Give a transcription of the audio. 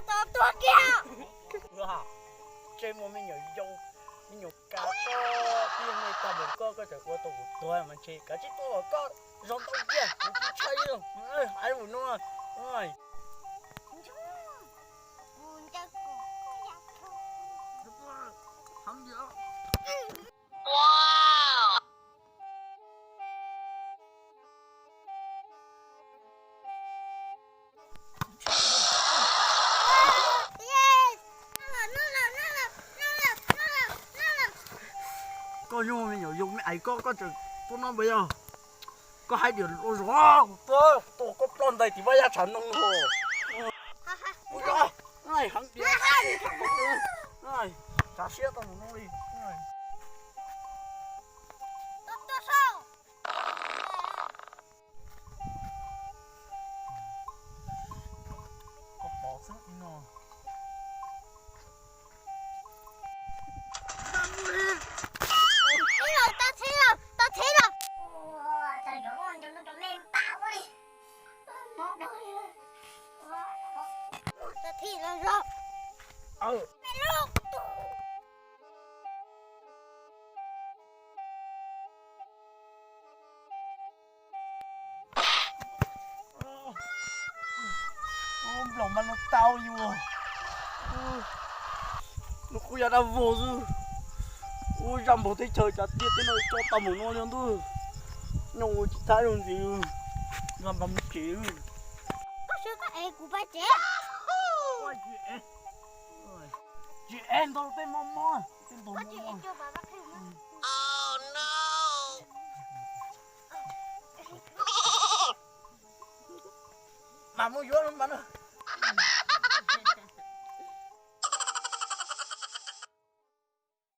Tau tuag kiag. Ua, ntsej muag me nyuam yau, me nyuam kav koj, twb yog nej tag npaum koj, koj tseem ua tau kuv tuag mas ntshe kav tsij tuaj los koj zoo ntau kiag, kuv tsis ntshai li. Hais mus no. Koj yog me nyuam yau me ais koj, koj tseem tuaj no npaum yog? Koj hais tias los zov, tua koj ploj ntais tim vaj yaj tshav noo hos. Ua zov, heev tias, tshav siab tau mus no li. Koj pom xwb no. Tau txhib lawm, tau txhib lawm. Tau txhib lawm los. Nploos mas no tau yus. Nws kuj yog dab vog xwb. Ub, zaj npaum teb chaws cas tiaj teb no tso tau mus no li ntuj. Nyob ua tsis thab zoo ntxiv, nqa npas mus tsev. Koj sawv koj ev kuv pais tsev. Tsis ev ntau tej mob mob, tej ntau mob mob. Mam mus yuav mas no.